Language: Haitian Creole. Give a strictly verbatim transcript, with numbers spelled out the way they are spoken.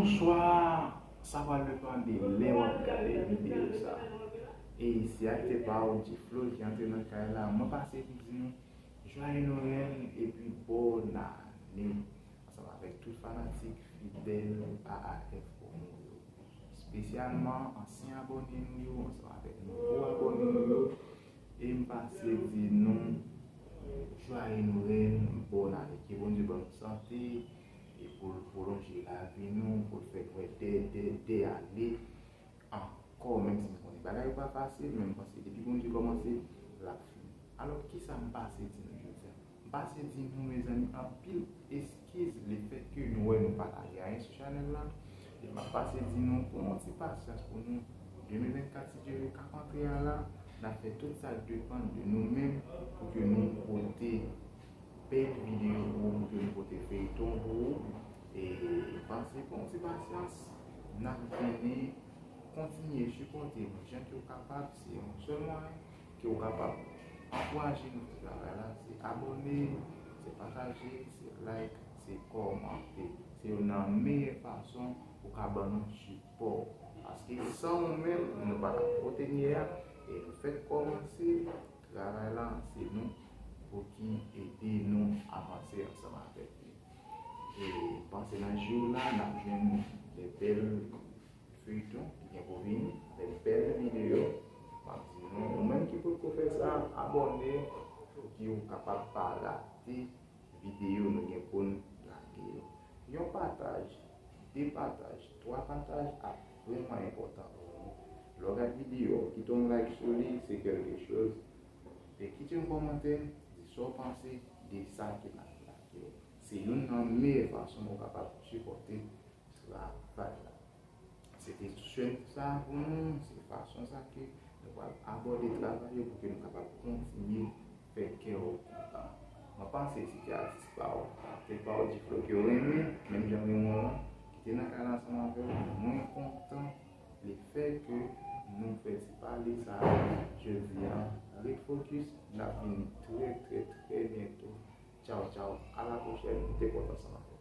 Bonswa, sa pral depann de lè w ap gade videyo sa. E se akte pa w, G-Flow, ki antre nan kay la. Mwen pase pou di nou, Joyeux Noël epi bòn ane ansanm avèk tout fanatik fidèl A A F Promo yo. Espesyalman ansyen abòne nou yo, ansanm avèk nouvo abòne nou yo. E m pase di nou, Joyeux Noël, bòn ane. Ke Bondye ban nou sante, e pou l pwolonje lavi nou, pou l fè n wè dè, dè, dè ane ankò, menm si m konnen bagay yo pa fasil, men m panse depi Bondye kòmanse, l ap fini. Alò, kisa m pase di nou jodi a? M pase di nou, mezanmi, anpil eskiz lefètke nou wè nou pa lage ayen sou chanèl la. E m ap pase di nou, pran yon ti pasyans pou nou. De mil vennkat, si Dye vle, k ap antre a la, n ap fè tout sa k depann de nou menm pou ke nou pote bèl videyo pou ou, pou ke nou pote feyton pou ou. E panse, pran yon ti pasyans, n ap vini. Kontinye sipòte nou jan ke w kapab, se yon sèl mwayen ke w kapab ankouraje nou fè travay la, se abòne, se pataje, se like, se kòmante. Se youn nan meyè fason ou ka ban nou sipò. Paske san ou menm, nou pa t ap kote n ye a, e nou fèk kòmanse travay la, se nou pou ki ede nou avanse ansanm avèk li. E panse nan jou la, n ap jwenn de bèl feyton ki gen pou vini, avèk bèl videyo. M ap di nou, ou menm ki potko fè sa, abòne pou ki ou kapab pa rate videyo nou gen pou n lage yo. Yon pataj, de pataj, twa pataj ap vrèman enpòtan pou nou. Lè w gad videyo, kite yon like sou li, se kèlke choz. E kite yon kòmantè, di sa w panse de sa ke n ap lage yo. Se youn nan meyè fason pou w kapab sipòte travay la. Se te chèn sa pou nou, se fason sa ke nou pral abòde travay yo pou ke nou kapab kontinye fè kè w kontan. Mwen panse si te atis pa w, te pa w di G-Flow ke w renmen, menm jan renmen w lan, ki te nan kay la ansanm avè w, mwen kontan lefètke nou fè ti pale sa a jodi a. Ret fokis, n ap vini trè, trè, trè byento. Tchaw, tchaw, a la pwochèn, nou te kontan ansanm avè w.